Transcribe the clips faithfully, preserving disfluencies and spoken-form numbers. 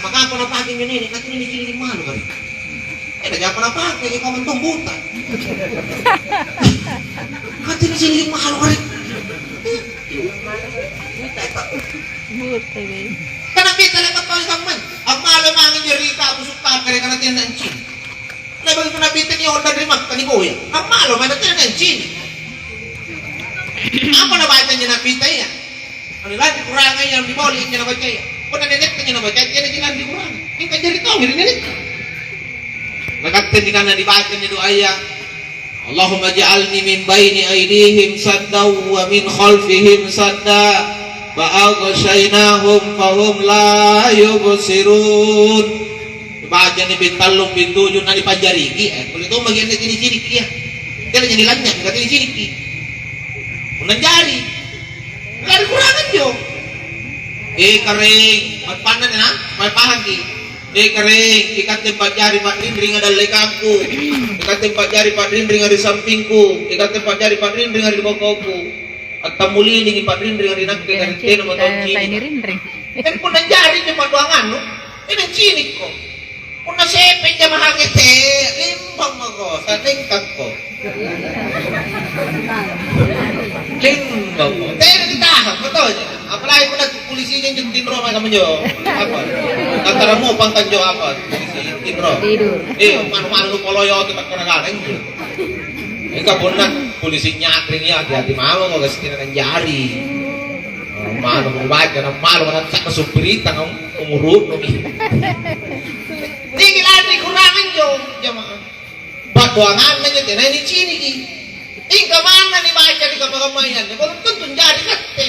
Maka apa napake injo nene'? Katanya nicini' malu kali. Eh, na japa napake, eh, kau mentong buta. Katanya nicini' malu kali. Buta, be. Karena kita lewat kau sampai. Ammalo mange jerita aku suka kare karena tiada ncini'. Le'baki punna Nabitta niondang ri Makka niboya. Ammalo mae tena nancini'. Apa nabaca anjo Nabitta iya? Anu lanri Kuranga iya, anu ri Bauli anjo nabacaya. Punna nenetta anjo nabacaya, tena ji lanri Kuranga. Mingka jari tongi ri nenetta. Nakatte nikanna nibaca anjo doaya, "Allahumma ja'alni min baini aidihim saddan wa min khalfihim sadda, fa aghsyainahum fahum la yubsirun." Bacani ping tallu, ping tuju, na nipanjariki, eh, kulle tommaki anne tiniciniki iya. Tena jadi lanynya, mingka tiniciniki. Punna jari. Lari kurang anjo. Eh, Karaeng, manpanna na, mappahangki. Eh, Karaeng, ikatte pajari pa'rinringa dallekangku. Ikatte pajari pa'rinringa ri sampingku. Ikatte pajari pa'rinringa ri bokongku. Attammulilingi pa'rinringa ri nakke, tena tau cini'. Kan punna jari injo pa'doangannu, tena cinikko. Punna sepe jamahange te, limbang mako, salingkakko. Limbang mako. Tena ditahang, betul. Apalagi punna polisi injo tinro maka menjo. Apa? Antara mau pangkanjo apa? Polisi tinro. Tidur. Eh, manu-manu poloyo tu tak kena injo. Mingka punna polisi nyatring iya, hati-hati mamo, gassing tena nanjari. Mano mubaca, na mano na sa'na suppiritanga umuru'nu mi. Niki lanri kurang anjo, jamaah. Pa'doanganna anjo tena niciniki. Mingka manna nibaca ri kamma-kammaya anne, belum tentu anjari katte.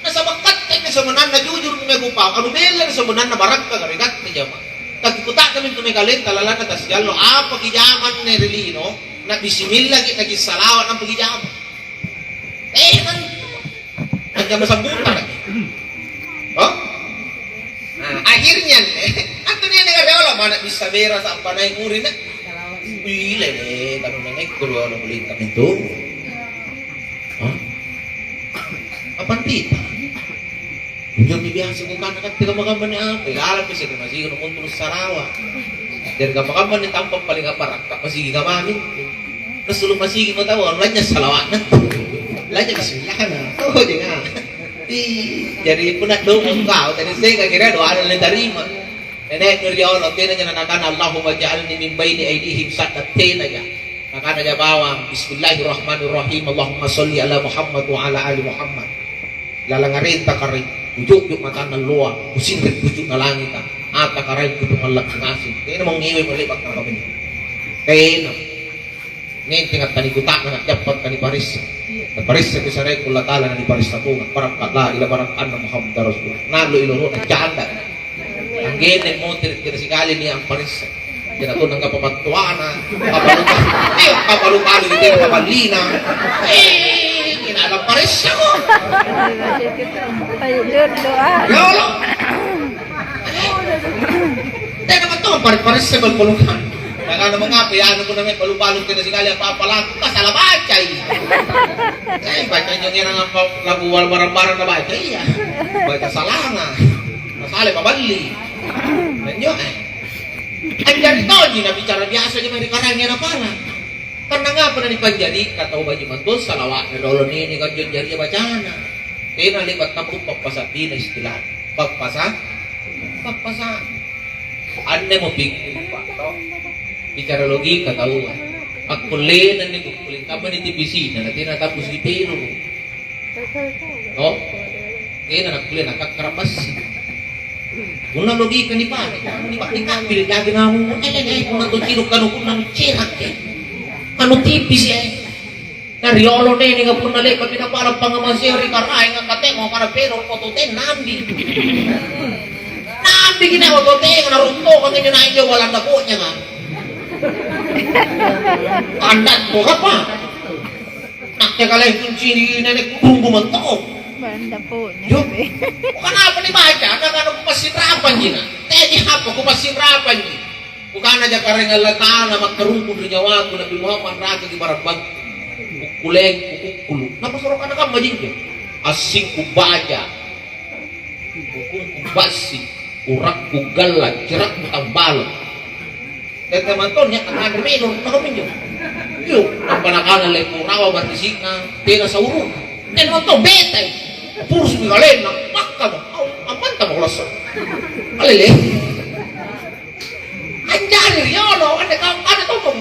Nasaba' katte anne sebenarna jujur mi kupau, anu bella sebenarna barakkaka ri katte, jamaah. Tapi kuta'nammi antu mae kalenta lalanna tasiallo, apa kijama anne ri lino, na bisimillaki, nakissalawat, nampa kijama. Eh, nantu. Anjama sambutan lagi. Oh? Nah, akhirnya anne, antu nia' riolo, mana bisa bera sampai naik murinna. Wih, lele, kalau naik riolo melintang itu. Hah? Apa nanti? Injomi biasa kukana katte kamma-kamma anne apa? Lalammi seng ri masigi namontu nussarawa. Jari kamma-kamma anne tampa' paling a'barakka' masigi kamami. Nassulu' masigi mo tau, lanynya' salawa'na. Lanynya' bismillahna. Oh, jangan. Ih, jari punna doang kau, tena sengka kira doa anu le tarima. Nene'nu riolo, tenaja nakana, "Allahumma ja'alni min baini aidihim sadda," tenaja. Nakanaja bawang, "Bismillahirrahmanirrahim. Allahumma sholli ala Muhammad wa ala ali Muhammad." Lalang arenta Karaeng, kujo'jo' matanna alloa, kusinre' pucu'na langika. Ata Karaeng kutumallaki ngaseng. Tena mau ngewe mo le'ba' karaeng. Tena. Nenteng attani kuta'nang, a'jappa taniparessa. Naparessaki saraengku Allata'ala, naniparessa tonga'. Barakka' la ilaha, barakka' anna Muhammadar Rasulullah. Nallo iloro'na, canda'. Anggene' motere' tena sikali nia' amparessa. Tena tong nangkapa battuana, pabalu-, eh, pabalu-balu tena paballina. Eh, tena ada paressako. Ayo, doa. Ya Allah. Tena matong pare-paressa balu-balukan. Nakana, "Mengapa ya anu punna mae balu-balu tena sikali apa-apa laku?" Ka salah bacai. Eh, baca injo ngerang apa lagu wal barang-barang nabaca, iya. Baca salanga. Masalah paballi. Anjo, eh. Anjari tonji nabicara biasa ji mae ri Karaenga napala. Karena ngapa nanipanjari? Ka tau baji' mantu salawa'na dolo nene' kanjo jaria bacana. Tena le'ba' tappung pappasa'dina istilah. Pappasa-, pappasa. Annemo pikkiri' Pak, to. Bicara logika taua. Akkullena ni kukkuling kamma ni T V C-na, na tena tabu sipelu. To? Tena nakkulle nakakkara' bassi. Punna logika nipake, nipa-, nikabbili daging naung, eh, eh, eh, punna tu ciduk kanu punna nucerakke. Anu tipisi, eh. Na riolo neneka punna le'baki naparang pangngamasea ri Karaenga, katemo kana pero oto tenna ambi. Na ambiki na oto tenga, na rontokang injo na injo Walanda Bojanga. Andatko apa? Nakke kalengku ncini' nene' kurunggu mentong. Banda punya. Yo. Bukan apa dibaca, kan anu kupassinrapanji na. Teji apa kupassinrapanji. Bukanaja Karaeng Allata'ala makkarungkung ri nyawaku, Nabi Muhammad rakaki barang bangku. Kukkuleng, kukukkulu. Napasoro kana kamma jinjo. Assingku baja. Bukungku bassi. Urakku galla, cerakku tambalo. Tete mantong nia' anre melo, maka minjo. Iyo, nampa nakana le'bu' rawa barrisi'na, tena sauru. Tena mantong betai. Purusumi kalenna, makkamo, au, ammantamo lassa. Alele. Anjari riolo, anne kau, anne tongko.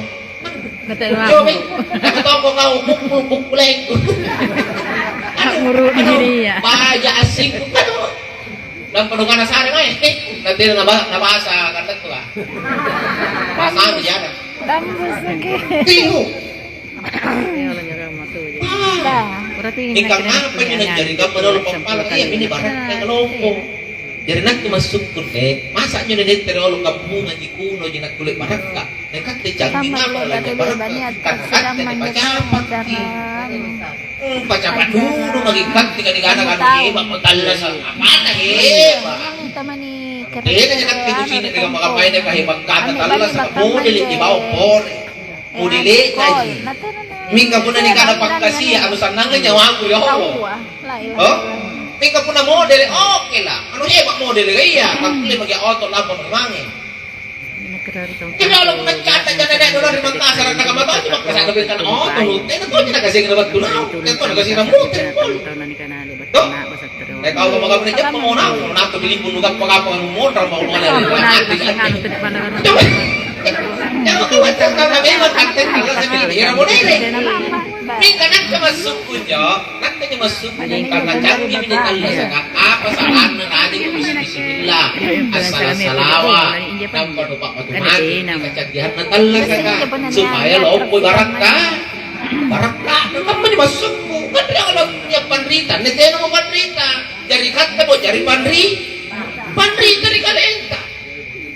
Kata Yo, aku. Mi, kata tongko kau, bukku, bukku lengku. Aduh, Muru di aduh, sini ya. Baja asingku. Aduh. Nampa nukana sare mae, eh, natena naba-, nabasa kandattua. Basami jana. Tambus lagi. Tihu. Dah. Berarti ini Ingkang apa nyo najari kamma dolo pappala, iya, ini barakka kalompo. Jari nakku massukkun, eh, masa nyo nete riolo kampungaji kuno ji nakkulle barakka. Nakatte canggih apa lagi barakka. Kan nakatte dipacapakki. Hmm, pacapa dulu magi kanti kan digana kan hebat, matallasa. Apana hebat? Tena je nakke kucini dengan makamai deka hebat kata tallasa modele di bawah pore. Modele naji. Mingka punna nikana pakkasia, anu sannangnga nyawaku ya Allah. Oh? Mingka punna modele, oke lah. Anu hebat modele, iya. Takkulle magi oto lampa mange. Jadi kalau mencata jana dek dolar di Makassar, na kamma tau cuma kasih ada bintang oto, lu tena tau cina kasih kena batu nau, tena tau kasih kena muter pun. Tuh, eh, kau mau kamu nih, mau nau, mau natu beli bulu kapang-kapang, mau modal, mau mana, mau mati, mati. Coba, coba kau baca, karena memang kantin, kalau saya beli, ya, mau deh. Ini kan cuma suku, jo. Nakke njo massukkung karena canggimi tallasaka. Apa salahna tadi ku bismillah? Assala-salawa. Nampa nupa'matu-matu kacanggihanna tallasaka. Supaya lompoi barakka. Barakka. Nampa njo massukkung. Kan ri Allah nia' panrita. Anne tenamo panrita. Jari kattamo jari panri-, panrita ri kalenta.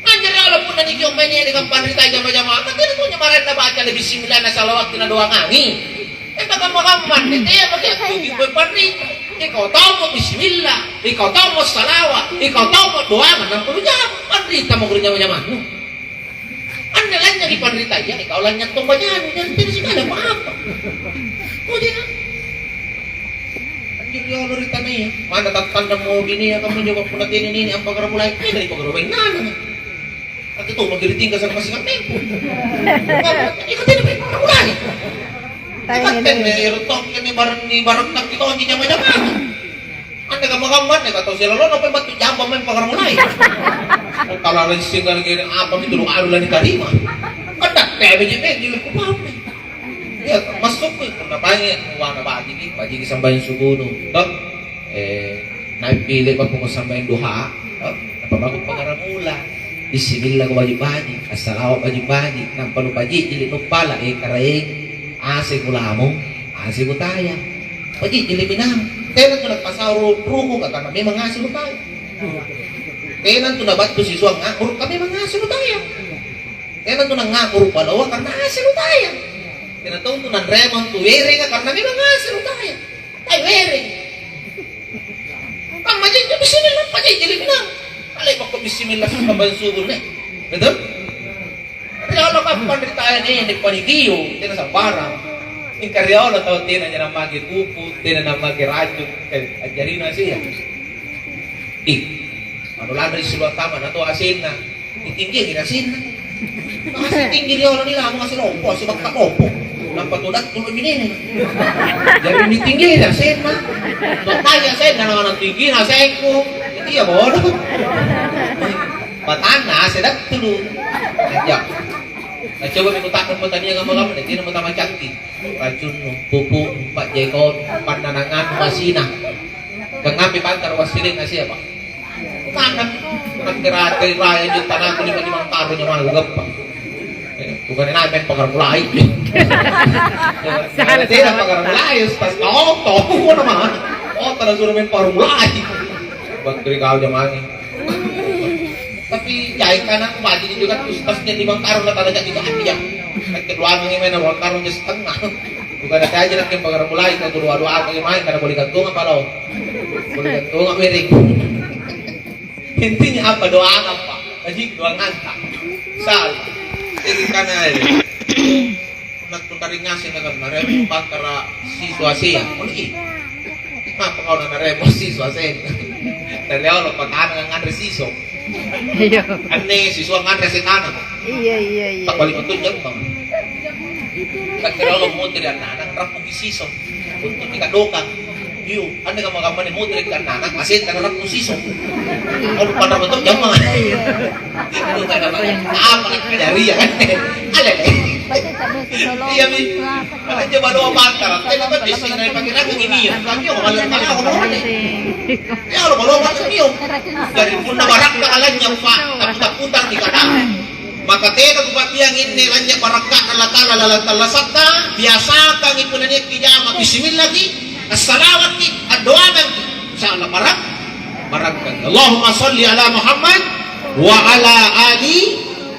Anjo ri Allah punna nikio' mae nia' ri kampanrita jama-jamang. Maka tena tonja maraeng nabaca le bismillah na salawakki na doangangi. Eh, kamma-kamma anne, tea maki akkuki kue panrita. Ikau taumo bismillah, ikau taumo salawa, ikau taumo doangang, nampa nujama panrita mako ri jama-jamannu. Anne lanynyaki panritaya, ikau lanynya tong bajanu, jari tena sikali apa-apa. Kau tena. Anjo riolo ri tanaya, mana tattandammo binia, kamu jawab punna tena nini ampakara mulai, tena ipakara bainana. Ate to maki ri tingka sama singang tempo. Ika tena pe mulai. Ika tena ero tong kene barang ni barang tak kita onji jama-jama. Ande kamma-kamma ande kata sela lono pe battu jamba main pakara mulai. Kalau ada singang kene apa itu lu aru lani tarima. Kan tak tebe je pe jilu ku pampe. Iya, massukku punna mange muana bajiki, bajiki sambayang subuhnu, toh? Eh, naippi le'ba' poko sambayang duha, toh? Napabaku pakaramula. Bismillah ko baji'-baji', assalawa baji'-baji', nampa nupaji'jili nuppala, eh, Karaeng, ase kulamung, ase kutaya. Paji'jili minang. Tena tu napasau ruku ka karena memang ase kutaya. Tena tu nabattu sisuang ngakuru ka memang ase kutaya. Tena tu nangakuru baloa karena ase kutaya. Tena tong tu nanremang tu werenga karena memang ase kutaya. Tai wereng. Kamma jinjo bismillah, paji'jili minang. Ale bakko bismillah sambayang subuh ne. Betul? Riolo kampang ri taya nene panikio, tena sambarang. Mingka riolo tau tena jana make pupu, tena namake racung, eh, ajjarina sia. Ih, anu lanri silua tama na to asenna. Ditinggiangi ri asenna. Maka tinggi riolo nilamung ase lompo, ase bakka lompo. Nampa tu dattu lo minene. Jari nitinggiangi ri asenna. Tokkai asenna, na tinggi na asekku. Iya bodo. Patanna ase dattu lu. Iya. Na coba mi kuta'nang pertanian apa-apa, na tena pertama cantik. Racunnu, pupuknu, pa'jekonu, pannanangannu, masina. Kangampi pantara wassili'na siapa? Kumanang, nakke rate raya injo tanaku lima-limang karung nyawa kugappa. Eh, bukan naik main pakar mulai. Tidak pakar mulai, pas kau tahu mana mah. Oh, tanah suruh main pakar mulai. Buat kiri kau jamannya. Tapi jai kana baji juga terus tasnya di bangkar udah pada jadi jadi ya. Kan keduanya gimana bangkar udah setengah. Bukan ada aja nanti bangkar mulai ke guru adu apa gimana karena boleh gantung apa lo? Boleh gantung apa miring? Intinya apa doa apa? Haji doa nganta. Sal. Jadi kana ya. Nakku taring ngaseng na kan, naremo pantara siswa sia. Uli. Apa kau na naremo siswa sia? Dari Allah patanang nganre siso. Iya. Anne sisua nganre setana. Iya, iya, iya. Tak balik betul jam bang. Tak kira Allah mau dari anak-anak rapuki siso untuk dikadokang. Iyo, anne kamma-kamma ni mau dari anak-anak aset karena rapu siso. Kalau pada betul jam bang. Iya. Itu kan apa? Apa kejari ya kan? Ale. Iya mi. Makanya coba doa pantar. Tena kan di sini pakai ragu ini ya. Kan dia malah malah ngomong. Ya Allah, baloma mio. Jari punna barakka' lanynya, Pak, tapi taputar di kata. Maka tena kupa'biang inne lanynya barakka'na Allata'ala lalang tallasatta, biasakangi punna nia'ki jama, bismillahki, assalawatki, addoangangki. Insya Allah barak-, barakka'. Allahumma shalli ala Muhammad wa ala ali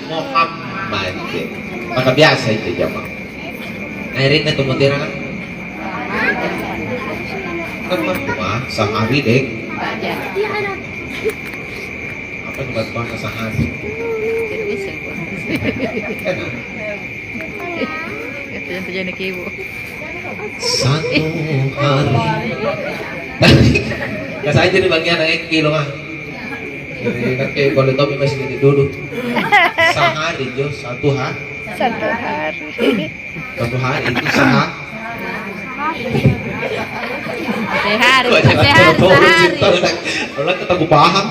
Muhammad. Maka biasa itu jama. Akhirnya temu terang. Wah, sehari deh. Apa nih bantuan sehari? Enak. Itu yang terjadi ke ibu. Satu hari. Kasih aja nih bagian naik kilo mah. Jadi pakai kalau topi masih jadi dulu. Sehari jo satu hari. Satu hari. Satu hari itu sehari. Sehari, sehari, sehari. Kalau kata aku paham.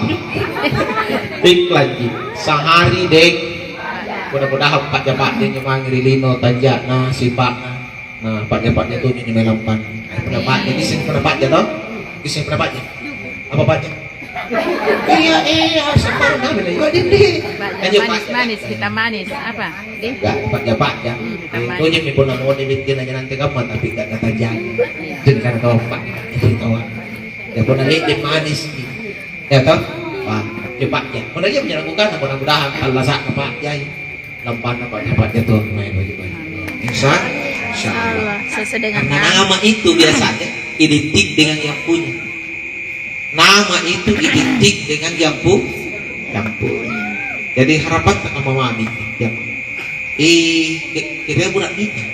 Iklan ji. Sehari dek. Mudah-mudahan pak japat dia nyemang ri lino tanjakna sipakna. Nah, pak japat dia tuh ini melampan. Nah, pada pak dia kisah pada pak dia toh. Kisah pada pak dia. Apa pak dia? Iya, iya, sabar, nah, bener. Iya, dindi. Pak, ayo, Pak. Manis-manis, hitam manis. Apa? Deh. Enggak, Pak, ya, Pak, ya. Hmm, hitam manis. Itu aja, mi, punna mau dibikin aja nanti kamu, tapi enggak kata jangan. Iya. Jadi, karena kau, Pak, itu tahu. Ya, punna lihat dia manis, gitu. Ya, toh? Pak, ya, Pak, ya. Punna dia punya lakukan, mudah-mudahan Allah sah, Pak, ya. Lampanna, Pak, ya, Pak, ya, tuh, main baju-baju. Insya, insya Allah. Allah, sesuai dengan. Karena nama itu biasanya identik dengan yang punya. Nama itu identik dengan jampu, jampu. Jadi harapan tak sama mami, ya. Eh, ke-, kira budak nikah.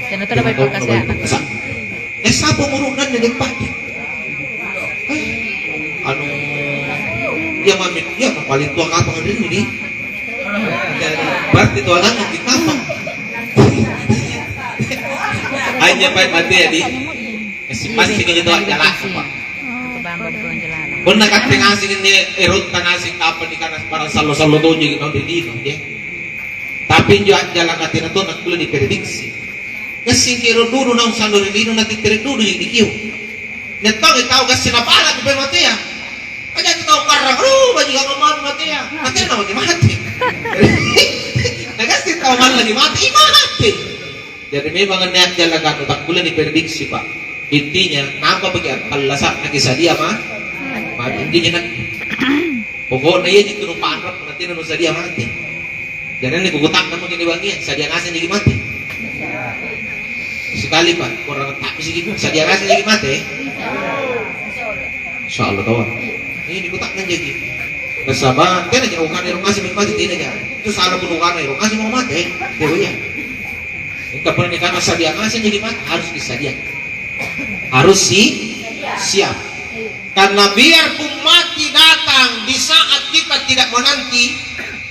Jangan terlalu banyak kulkas ya. Eh, siapa murunan yang pakai? Eh, anu, ya mami, ya paling tua kapang dulu nih. Jadi, berarti tua anak di kapang. Hanya baik mati ya di. Massing-massing anjo tau a'jala'na, Pak. Punna katte ngaseng inni erotta ngaseng kapang nikana barang sallo-sallo tonji naung ri lino, je. Tapi injo a'jala'na tena to nakkulle niprediksi. Gassingki ero' dudu naung sallo ri lino natittere' duduji nikio. Nia' tongi tau gassing napalaki pole matea. Aja tau karrang, "Aduh, bajikang mami matea." Natena maki mate. Nagassing tau mallaki mate, i mate. Jari memang anne a'jalaga anu takkulle niprediksi, Pak. Intinya, nampa paki attallasa'naki sadia ma-, mate. Intinya na-, pokokna iaji tu nupanra' punna tena nusadia mate. Jari anne kukuta'nang maki ri bangngia, sadia ngaseng jaki mate? Sikali, Pak, kurang ta'bisiki, sadia ngaseng jaki mate? Insya Allah, kawan. Ini dikuta'nang jaki. Nasaba', tena jaki ukana ero' ngaseng maki mate, tena jaki. Itu salah punna ukana ero' ngaseng mako mate, tena jaki. Mingka punna nikana sadia ngaseng jaki mate, harus disadia. Harus si-, siap. Karena biarpun mati datang di saat kita tidak menanti,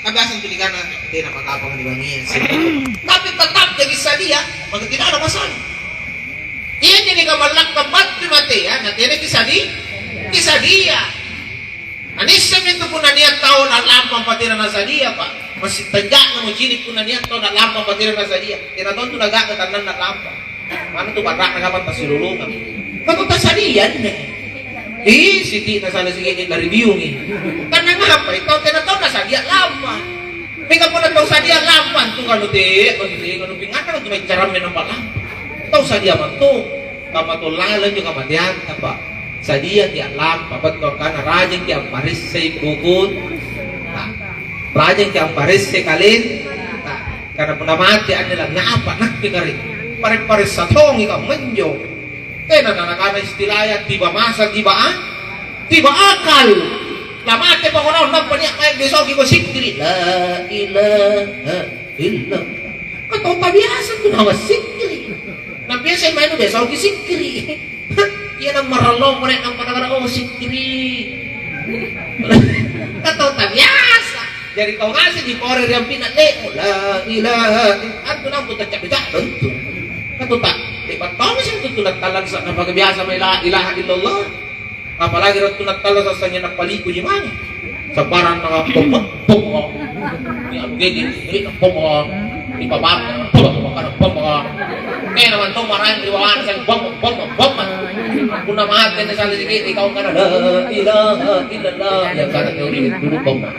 tapi asal tu nikana, tena pakapang di bangngia, sih. Tapi tetap jaki sadia, maka tidak ada masalah. Iyaji nikamallakang battu matea, natenaki sadi-, kisadia. Nanissemmi intu punna nia' tau na'lampa batena nasadia, Pak. Massing tanja'na mucini' punna nia' tau na'lampa batena nasadia. Tena tontu naga'ga tannanna lampa. Manna tu barra'na kapang tassilolongang. Mako tasadia anne. Ih, siti'na sana sikidi naribiungi. Tannang apa? Tau tena tau nasadia lampa. Mingka punna tau sadia lampa antu kanu te, bagi te, kanu pinganna tu mai caramme nampa lampa. Tau sadia mantu, kamma tau laleng juga mateanta, Pak. Sadiaki a'lampa, battu angkana rajengki amparessai bukutta. Rajengki amparessai kalenta. Karena punna mate anne la ngapa nakke kare. Pare-paressa tongi kammanjo. Tena na-, nakana istilaya tiba masa, tiba a-, tiba akal. Lamate poko naung nampa nia' mae besoki ko sikkiri'. La ilaha illallah. Ka tau tabiasa tu nawa sikkiri'. Na biasa mae nu besoki sikkiri'. Iya, nammarallo mo nia' nampa nakana, "Oh, sikkiri'." Kan tau tabiasa. Jari kau ngaseng dipore ri ampi'na, "Le, la ilaha ill-," antu nampa tacca-, tacca-, antu. Kan tau ta-, le'ba' tongi sih antu tunattallang sa-, napake biasa mae la ilaha illallah. Apalagi ri tunattallang sassangi nappaliku ji mange. Sabbarang na pompa, pompa. Ni anu gege, ni pompa. Ni pabata, pompa, pompa, pompa. Tena mantong maraeng ri bawana sai pompa, pompa, pompa. Punna mate na sala siki, ni kau kana, "La ilaha illallah." Ya kana teori dulu pompa.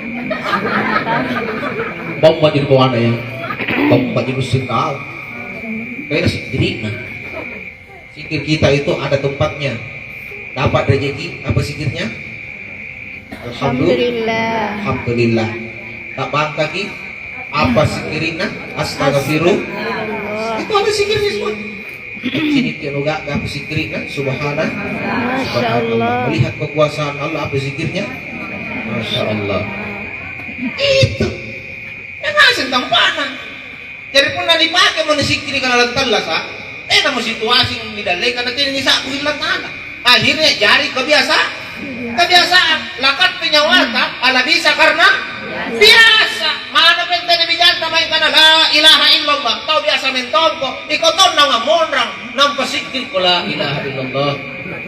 Pompa jadi bawana ya. Pompa jadi usin kau. Kayak sikkiri'na. Zikir kita itu ada tempatnya. Dapat rezeki, apa zikirnya? Alhamdulillah. Alhamdulillah. Alhamdulillah. Tak bangkaki, apa zikirnya? Astagfirullah. Astagfirullah. Itu ada zikirnya semua. Sini tiap gak, gak zikirnya, subhana-, Masya Allah. Subhanallah. Melihat kekuasaan Allah, apa zikirnya? Masya Allah. Itu. Yang ngaseng tampana. Jari punna nipakemo nisikkirika lalang tallasa', tenamo situasi nidallekang natena nisa'bu ri Allata'ala. Akhirnya jari kebiasa-, kebiasaan. Lakatte nyawata, ala bisa karena biasa. Manapa tena bijanta mae kana, "La ilaha illallah." Tau biasa mentongko, iko tonna ngammonrang, nampa sikkiriko, "La ilaha illallah."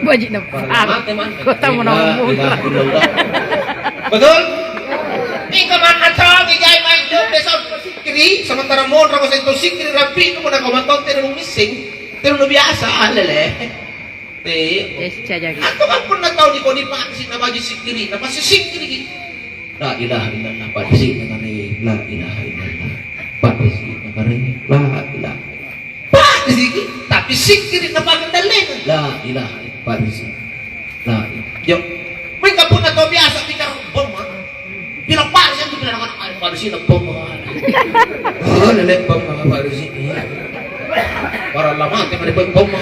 Baji' na-, Para mate, mate. Kota mo La ilaha illallah. Betul? Mingka manna tongi jai mae injo, besok sikkiri, sementara monrang masa itu sikkiri, rampi'nu, punna kau mantong tena nungisseng, tena nubiasa, alele. Te. Yes, cajaki. Atau kan punna tau nikodi paksi na baji' sikkiri, na pasti sikkiriki. La ilaha illallah, pa'risi'na kare, la ilaha illallah. Pa'risi'na kare, la ilaha. Pa'risiki, tapi sikkiri napakandallena. La ilaha illallah, pa'risi. La ilaha. Yo. Mingka punna tau biasa bicara, "Bomma." Bilang pa'risi itu bilang anak, "Ayo pa'risi na bomma." Oh, lele bomma pa'risi. Para lamate mari bomma.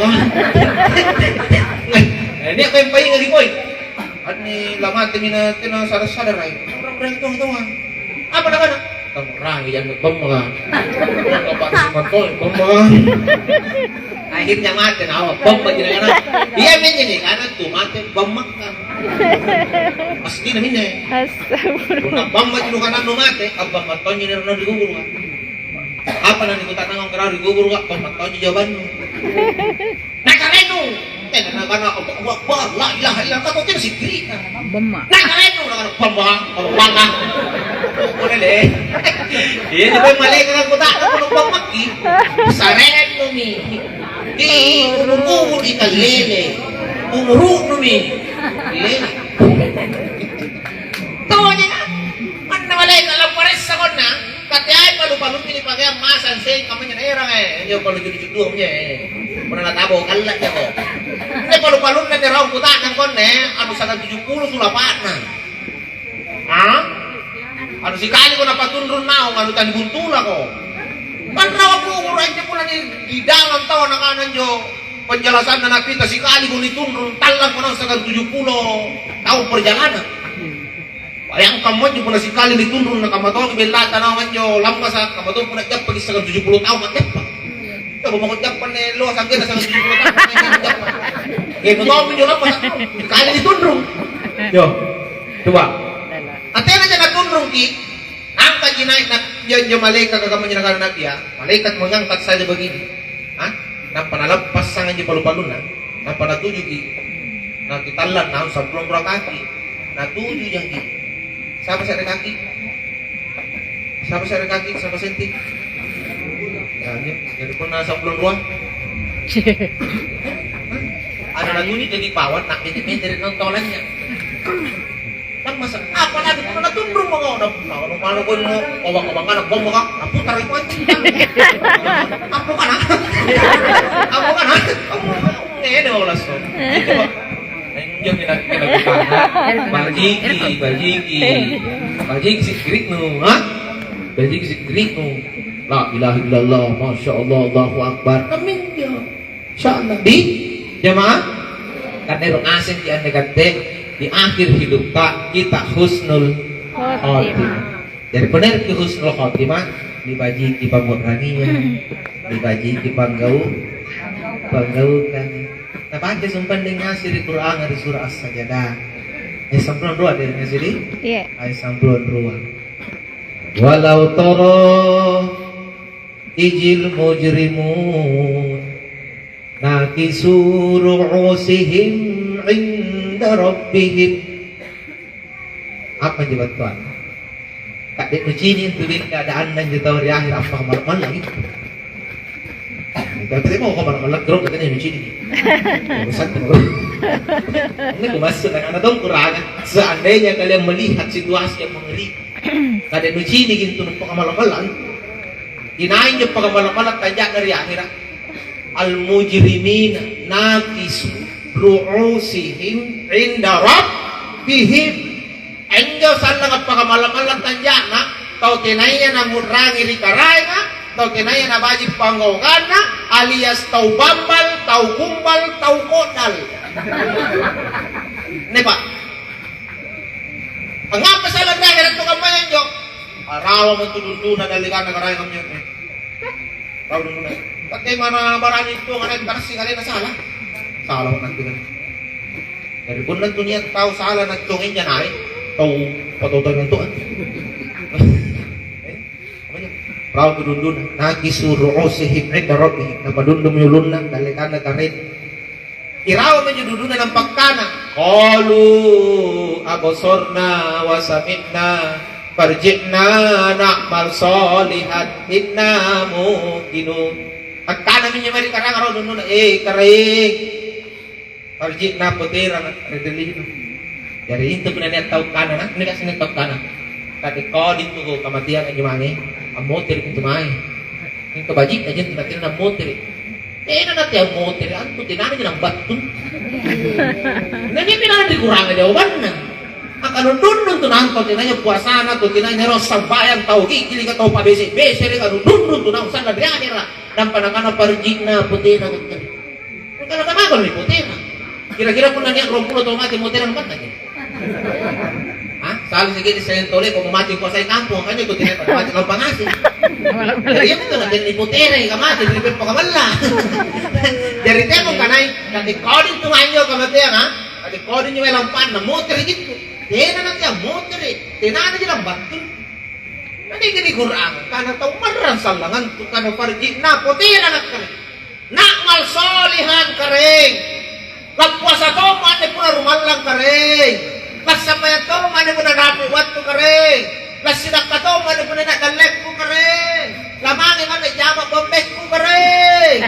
Eh, ini apa yang paling lagi, boy? Anne lamatemi na tena sada-sada rai. Orang-orang tonga-tonga. Apa nakana? Tangurangi jannu bomma. Apa simatoi bomma. Akhirnya mate nawa bomma ji nakana. Iya minne ni kana tu mate bomma ka. Pasti na minne. Astagfirullah. Punna bomma ji nukana nu mate, abba matonji ni rona ri kuburuka. Apa na nikuta'nang karaeng ri kuburuka, bomma tonji jawabannu. Nakarenu. Tena nakana, "Allahu Akbar, la ilaha illallah," kau tena sikkiri'na. Bomma. Nakarenu, nakana, "Bomma, bomma." Boleh deh. Iya, tapi malaeka kan kota, aku numpang maki. Sarenumi. Di umur-umur ikallele. Umurunumi. Lele. Tawanya kan? Manna malaeka lamparessa konna. Kateai palu-palunna nipakeang masang seng, kammanya naerang, eh. Injo palu judu-juduang, eh. Punna natabo kalla jako. Inne palu-palunna niraung kuta'nang konne, anu sangang tuju pulo sulapa'na. Ah? Anu sikali ko napatunrung naung, anu tani buntulako. Panrawa kuburu anjo punna ni di dalam tau nakana anjo penjelasanna napita sikali ko nitunrung tallang ko naung sangang tuju pulo taung perjalanan. Bayangkan monjo punna sikali nitunrung nakamma tongi bellata naung anjo lammasa, kamma tongi punna jappaki sangang tuju pulo taung majappa. Coba mako jappa anne loa sanggenna sangang tuju pulo taung, majappa. Eh, nu tau minjo lammasa, sikali nitunrung. Yo, coba. Atena ja natunrungki, angkaji nai' na, injo, injo malaeka kammanya nakana Nabi, ya. Malaikat mengangkat saja begini. Hah? Nampa nalappasang anjo palu-palunna, nampa natujuki. Nakitallang naung sampulo rua kaki. Natuju jaki. Sapa se're kaki? Sapa se're kaki? Sapa senti? Ya, anjo. Jadi punna sampulo rua? Ada natuju jadi pawan, nak mete-mete ri naung tolanya. Kan masa, apalagi punna natunrung mako, na, na, na, mana koe mo, obang-obang kana, bom mako, naputar itu anjing. Apa kana? Apa kana? Apa kana? Ngene mau lasso. Itu, Pak. Injo mina, mina kutana. Bajiki, bajiki. Bajiki sikkiri'nu, ha? Bajiki sikkiri'nu. La ilaha illallah, Masya Allah, Allahu Akbar. Kaminjo. Insya Allah. Di jamaah, kan ero' ngasengki anne katte, di akhir hidupta kita husnul khotimah. Khotimah. Jadi punna ero'ki husnul khotimah, nibajiki pangngu'rangia, nibajiki panggau-, panggaukan. Napakai sumpang ngaseng ri Qur'anga ri Surah As-Sajdah. Ayat sampulo rua deh, ngaseng ri? Iya. Ayat sampulo rua. Walau tara ijil mujrimun nakisu ru'usihim inda rabbihim. Apa anjo battuanna? Ka'de' nucini' intu bede keadaanna injo tau ri ahera' appakamalla'-malla' gitu. Tapi mau kamalla'-malla' kiro katanya nucini'. Urusan tuh. Ini kumaksud anak-anak tong kurang. Seandainya kalian melihat situasi yang mengerikan, ka'de' nucini' gitu nuppaka malla'-malla'. Inai injo paka malla'-malla' tanja'na ri ahera'? Al-mujrimina nakisu ru'usihim inda rabbihim. Anjo sallang appakamalla'-malla' tanja'na, tau tenaya namu'rangi ri Karaenga, tau tenaya nabaji' panggaukanna, alias tau bambal, tau kumbal, tau kodal. Nepa. Angngapa sallang ri ahera' tu kammaya anjo? Arawa matu dunduna dallekanna Karaenga anjo. Tau dulu, nah. Bagaimana barani tuang anak tarsi kalena salah? Salah nanti kan. Jadi punna tu niat tau salah na tuang inja naik, tau patoto yang tuan. Eh, apa aja? Rau kedundun, nakisu ru'usihim inda rabbihim, napadundumi ulunna, dallekanna Karaeng. Irawa minjo duduna nampakkana, "Qalu absorna wa sami'na, farji'na na'mal sholihan inna muqinun." Akkana minjo mae ri Karaenga rong duduna, "Eh, Karaeng, farji'na poteranga ri dallekang." Jari intu punna nia' tau kana, nah, ini kasih tau kana, "Kade' kodi tu kamateang anjo mange, ammotere' intu mae." Mingka baji'na anjo tena-tena nammotere'. Tena nate ammotere', antu tenana ji nambattu. Na nia' memang ri kuranga jawabanna. Maka dundun-dundun tu nangko tenaya puasana, tu tenaya ero' sambayang, tau gi'gilika, tau pabese'-bese'reka, dundun-dundun tu naung sanna' ri ahera'. Nampa nakana, "Farji'na poteranga." Maka nakamako ri potera. Kira-kira punna nia' ruampulo tau mate motera manna ji? Hah? Sali sikidi sayang tole ko mate kuasai kampong, kan itu tidak mate lampa ngaseng. Jadi iya betul, nanti ni potera ka mate, jadi peppa kamalla. Jari temo kanai, nanti kodi tu anjo kamateang, ha? Nanti kodi nyo lampanna motere' gitu. Tena nanti motere', tenana ji lambattu. Nanti gini Quran, karena tau marrang sallangan tu kana farji'na poteranga kere. Na'mal sholihan, Karaeng. Lappuasa tommo anne punna rumallang, Karaeng. Lassambayang tommo anne punna rapi' wattu, Karaeng. Lassidakka tommo anne punna nia' dallekku, Karaeng. Lamange manne jama' bombekku, Karaeng.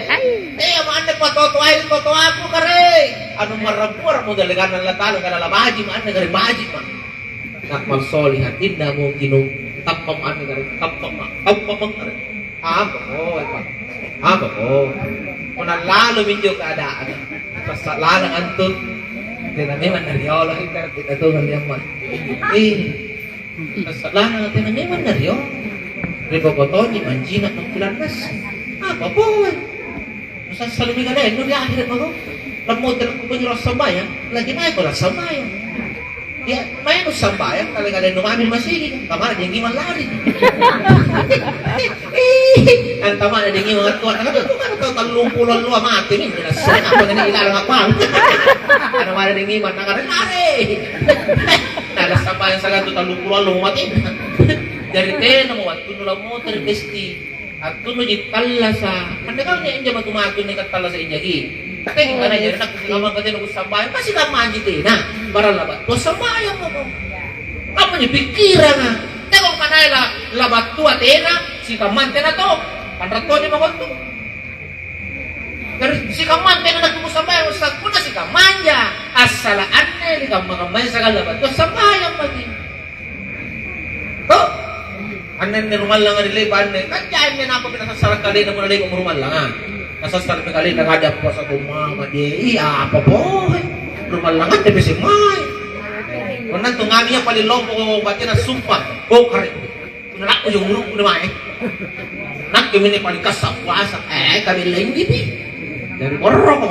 Teamo anne patotoai ri totoaku, Karaeng. Anu marrammuaramo dallekanna Allata'ala, kana labaji'ma' anne, Karaeng, baji'ma'. Na'mal sholihan inna muqinun. Tappa'ma' anne, Karaeng. Tappa'ma'. Tappa'ma' anne, Karaeng. Apa ko, Pak? Apa ko? Punna lalo minjo keadaan. Sassa' lalang antu. Tena memang nariolo, kita tongan memang. Eh, sassa' lalang tena memang nariolo. Ri bokotoji manjina nangkulannas. Apa boy? Nusassalimi kale nu di akhirat mako. Lammotere' kukunjo lassambayang, lagi mae ko lassambayang. Ya, maenu sambayang, kale-kale nu mami masigi, kamana dengki mallari. Antamana dengki mangattua, nakana tu kan tau tallumpulo allua mate mi, jelas apa nani ilalang apa. Antamana dengki manna kare lari. Nah, sambayang sagantu tallumpulo allo mate. Jari tena mo wattunnu lammotere' pesti. Attunuji tallasa'. Anne kau nia' injo matu-matu nia' tallasa' injaki. Teki kana jari nakku sikamang katena kussambayang, pasti kammanji tena. Barang labattua sambayang mako. Apa ni pikkiranga? Teko kanai la, labattua tena, sikamang tena to. Panrattoji mako tu. Terus sikamang tena nakku kussambayang, sakuna sikamanja. Assala' anne ri kamma-kammaya sagala labattua sambayang maki. To? Anne-anne rumallanga ri le'ba' anne, kan jaimi nampa pinasassara' kalena punna le'ba'mo rumallanga. Nasassara'mi kalena raja puasa to mama die. Iya apa pohe? Rumallanga te pese mai. Punna tu ngami iya paling lompo batena sumpah. Oh, kare. Punna lakko jo urukku mae. Nakke mene paling kassa' puasa. Eh, kami lain gitu. Dari borroko.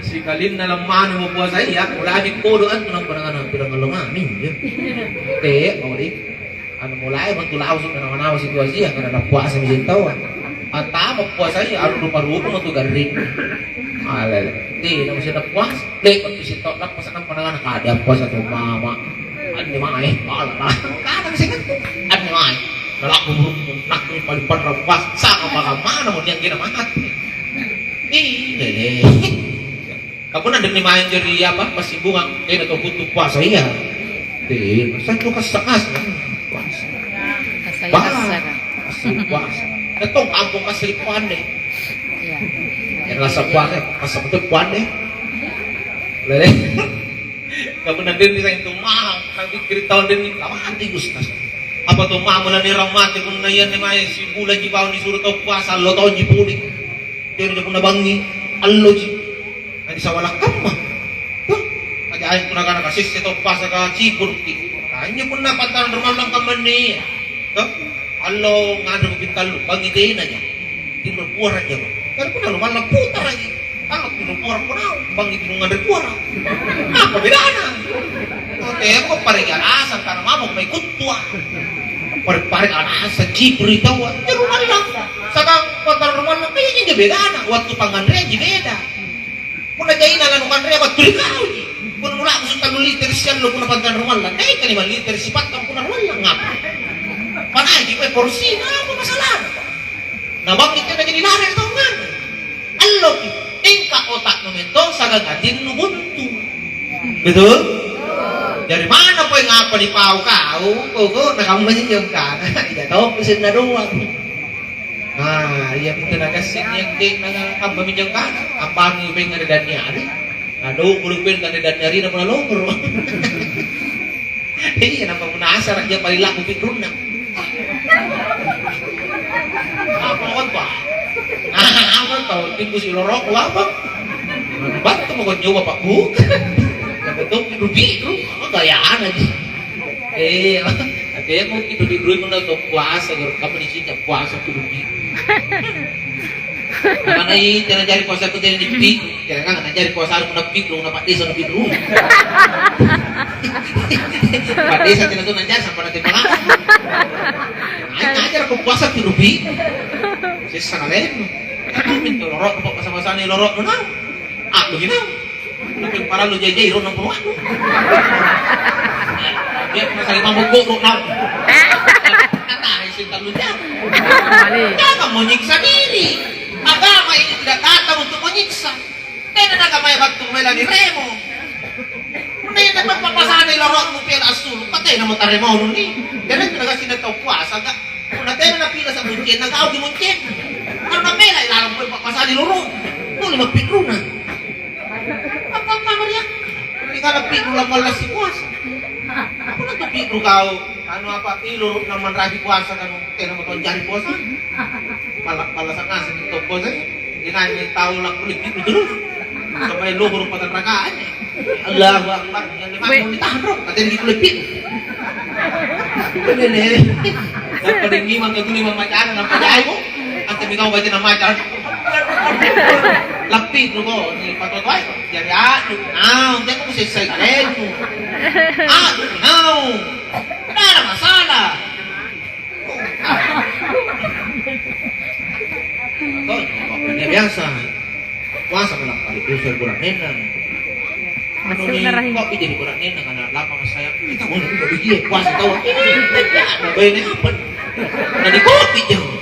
Sikalinna lammanu mo puasa iya, mulai kodo antu nampa nangana pirang allo mami. Te, mau di. Anu mulai bantu lau sih nawa-nawa situasi ya karena puasa mi tawa. Antama puasa iya anu rupa-rupa matu garring. Alele. Eh, na masih ada puasa. Le'ba' tu sitau, nappa sanang panangana, "Kada puasa tu mama." Anne mae, pala lah. Kada masih kan? Anne mae. Nalaku burung, nakku paling panra puasa. Sama bagaimana mau dia kena mahat? Ih, lele. Kamu nanti ni main jadi apa? Masih bunga. Kena tau butuh puasa, iya. Eh, masa tu kasak-kasak. Puasa. Kasaya Bah, kasara. Kasih puasa. Katong kampung kasih puan deh. Iya. Yang rasa puasa, rasa betul puan deh. Lele. Kamu nanti bisa itu mahal, tapi cerita tahun ini, lama nanti Gustas. Apa tuh mah mulai nirang mati, punna iya nih mae, si bulan ji bawang disuruh tau puasa, lo tau ji puli. Tena punna bangngi, alloji. Na nisawala kamma. Huh? Aja aeng punna kana kasesse tau puasa ka cipuruki. Anjo punna pantarang rumallang kammanne. Huh? Allo nganre pintallu, bangngi tenaja. Tinro puara jama. Kan punna rumallang putaraki. Allo tinro puara punna, bangngi tinro nganre puara. Apa bedana? Oh, teko pareki alasang karena mamo mai kuttua. Pare-pare alasang cipuru taua. Tinro rumallang. Sakang pantarang rumallang, kayaknya bedana, wattu panganreang ji beda. Punna jaina lanukanrea battu ri kauji. Punna nula'busu' tallu literi siallo punna pantarang rumallang, naika lima literi sipattang punna rumallang apa? Panaiki koe porsina apa masalahna? Na bangngi tena jadi larang tau nganre. Alloki, tingka otaknu mentong sagang atinnu buntu. Betul? Dari mana poeng apa nipau kau? Pokokna kammaji jengkana. Iya tau pesenna doang. Ah, iya, punna nagassing niakkeng na hambami jangkana, ambangi upeng ri danniari. Na dongkolo upeng ri danniarina punna longkoro. Iya, nampa punna asara' iya paling laku pi'runna. Apa konto? Ah, apa tau timbusi lorokku apa? Battu mako nyoba pa'buka. Nampa tong pi'ru-pi'ru, apa gayana ji? Eh, ate mo kitu di dulu mana to puasa, guru kamu di sini puasa tuh di. Mana i tena jari puasa ku tena di pi, tena kan na jari puasa ku na pi, lu na pak desa na pi dulu. Pak desa tena tu na jasa pada tena. Ai ngajar ku puasa ku rubi. Sisa kalen. Minta lorok kok masa-masa ni lorok menang. Ah, begini. Tapi parallu jai-jai ro nampunu aku. Dia pernah sakit mabuk gok ro nampunu. Kata isi tallu jam. Mali. Jangan menyiksa diri. Agama ini tidak datang untuk menyiksa. Tena naga mae battu mae lagi remo. Tena pappasana lorokmu pela assulu. Patena mo taremo ni. Tena tu naga sina tau puasa ga. Punna tena napila sa muncen na gau di muncen. Karena pela lalang pappasana loro. Tuli mapikruna. Apa-apa, Maria? Tinggal pi'ru lammalla sipuasa. Apa nantu pi'ru kau? Anu apa, ilu namanraki puasa kan? Tena mo tonjari puasa. Pala-, pala sanasa di toko saya. Dinai tau lakkulle pi'ru terus. Sampai luhur patanrakanya. Allahu Akbar. Yang lima Weh. Mau ditahan, bro. Katanya di kulle pi'ru. Lele. Nampa deng lima ke tuli mamacara, nampa jai mo. Ante mi kau baca nama acara. Lappi tu ko, ni pato tuai. Jadi anu, naung, jangan ku sesai kaleku. Anu, naung. Tidak ada masalah. Kau, kau dia biasa. Puasa malam kali tu saya kurang enak. Anu ni, kok jadi kurang enak karena lama saya. Kita mau juga begini, puasa tahu. Baik apa? Tadi kopi jauh.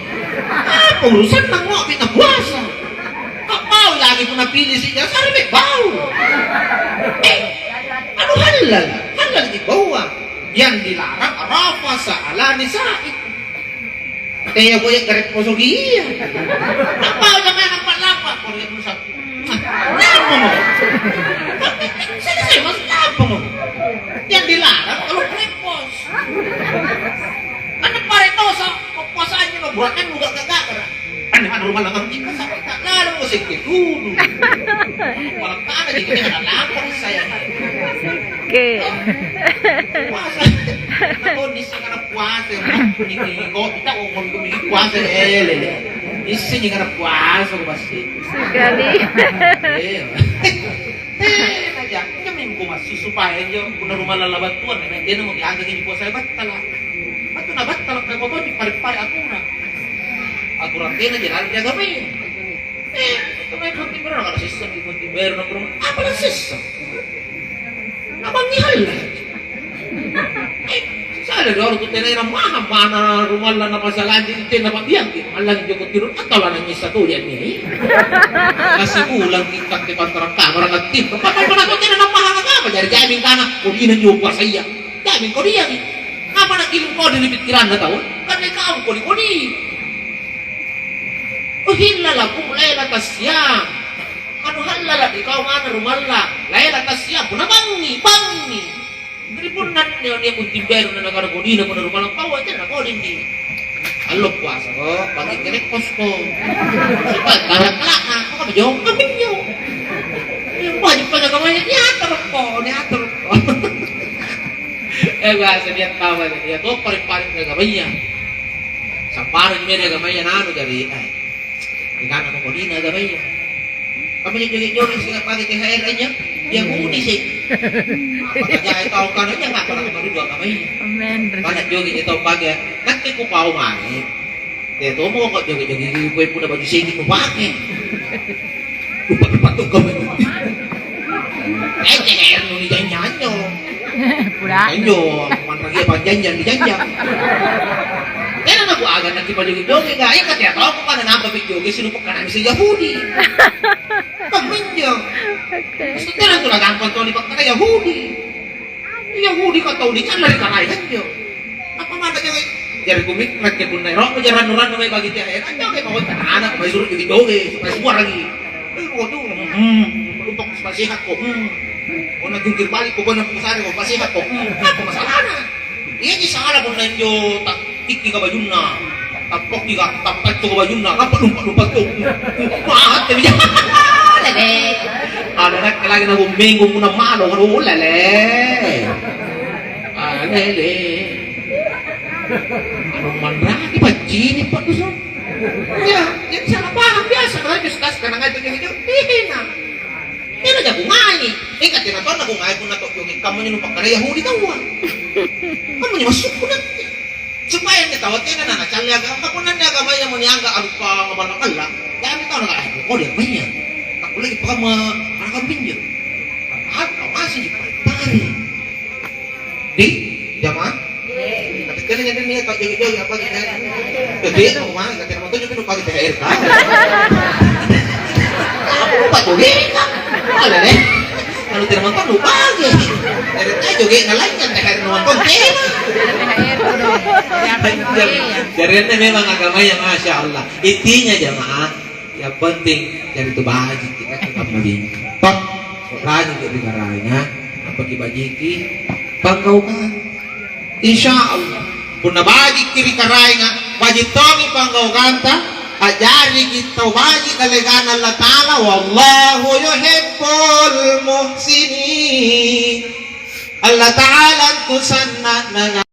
Apa urusan nang ngopi na puasa? Kau mau lagi pernah pilih sih, ya sarbe bau. Eh, anu halal, halal di bawah. Yang dilarang rafasa ala nisa'i. Teo boya garek posoki iya. Apa jangan apa lapa, kau lihat rusak. Lapa mo. Saya, saya mas lapa mo. Yang dilarang kalau krepos. Karena pare dosa, kekuasaannya mau buatkan juga gak gak. Aneh, aneh, rumah langang tinggal sakit, tak lalu mau sakit dulu. Malah mana jadi kena lapar saya. Oke. Puasa. Aku di sana puasa, ini kok kita ngomong demi puasa, eh, lele. Isi juga puasa, aku pasti. Sekali. Iya. Eh, aja, ini minggu masih supaya aja, punna rumah lalabattuan, dia mau diangkat di puasa battala. Atau na battala, kayak apa di pare-pare aturan. Aturan tena jalan jaga apa ya? Eh, itu Apa sessa? Apa sessa? Apa nihalla? Eh, saya dari orang tu tenai mahal mana rumah lah nama salanjing tena pabiang di malang joko tiru atau lah nangis satu ya ni. Kasih pulang kita ke pantaran kamar ngetim. Apa mana tu tena mahal apa jadi jamin kana kau ini nyoba saya. Jamin kau dia ni. Apa nak kirim kau dari pikiran dah tahu? Kan dia kau kau di kau di. Uhilla lakum lailatas siyam. Anu hallala ri kau mana rumalla. Lailatas siyam, punna bangngi, bangngi. Jadi punna nia-, nia kuntimbero na nakana kodina punna rumalla paua tena koding di. Allo puasa ko, bangngi kene posko. Supaya tara kelakna, kok apa jauh? Apa jauh? Yang wajib pada kau ini, ya, terus ko, ini, ya, terus ko. Eh, bahasa dia tahu, ya, tuh paling-paling kagak banyak. Samparang mi ri agamaya nanu jari, eh, nikana mako dina agamaya. Kamu joget-joget sing pake T H R aja, dia muni sih. Apa kerja tau kan aja nggak pernah kemarin dua agamaya. Amin. Mana joget tau pake, nanti ku pau mai. Dia tomo kok joget-joget kue punya baju singgi ku pake. Lupa-lupa tuh kamu. Eh, T H R nu nijanji anjo. Pura. Anjo, manrang iya panjanjiang nijanjiang. Tena naku aga naki pajoge-joge, ga, iya katea tau ko pada nampa pi joge sinupa kana misi Yahudi. Kamminjo. Oke. Maksudnya tena tu gampang tau dipakkana Yahudi. Yahudi ka tau nicanna ri Karaeng anjo. Apa mata jange? Jari kumi nakke punna ero'mo ja rannu-rannu mae bagi T H R, anjo mae pawai kana-kana, mae suro joge-joge, supaya suaraki. Eh, waduh, hmm, lupa-lupa supaya sehat ko. Hmm. Punna jungkir balik ko, punna pusare ko, supaya sehat ko. Hmm, apa masalahna? Iyaji sala punna injo ta-, tikki ka bajunna. Tappokki ka, tappacco ka bajunna, nampa lumpa-lumpa to. Mate mi. Lele. Ada nakke lagi na bumbenggu punna malo, aduh, lele. Ah, lele. Anu manraki paccini pak dosa. Ya, jadi salah paham biasa kalau just tas karena ngaco-ngaco. Iya, tena jago ngai. Ingat tena tonna ku ngai punna to joge kamu nyi nupakkara Yahudi taua. Kamu nyi masukku nanti. Supaya anne taua tena na nacalle agama, punna anne agamaya mo niangga arupa maballa-balla, jami tau nakana, "Oh, dia agamaya. Takkulleki pakamma anak kambingja." Padahal kau masih dipare-pare. Di jamaah? Tapi kena jadi niat tak jogi-jogi apa gitu ya? Jadi mau mana? Kata mau tujuh puluh pagi T H R kan? Apa lupa jogi kan? Ada deh. Kalau tidak nonton lupa aja. Dari teh jogi nalain kan T H R nonton tema. Jadi ini memang agamanya masya Allah. Intinya jamaah, yang penting jadi tu baji kita ke kamma bini. Pak, rajin ke di karaina, apa kibajiki? Pangkau kan? Insya Allah, punna bajiki ri Karaenga, baji tongi panggaukanta, a'jariki tau baji kalengana Allata'ala, wallahu yuhibbul muhsinin. Allata'ala antu sanna' nanga-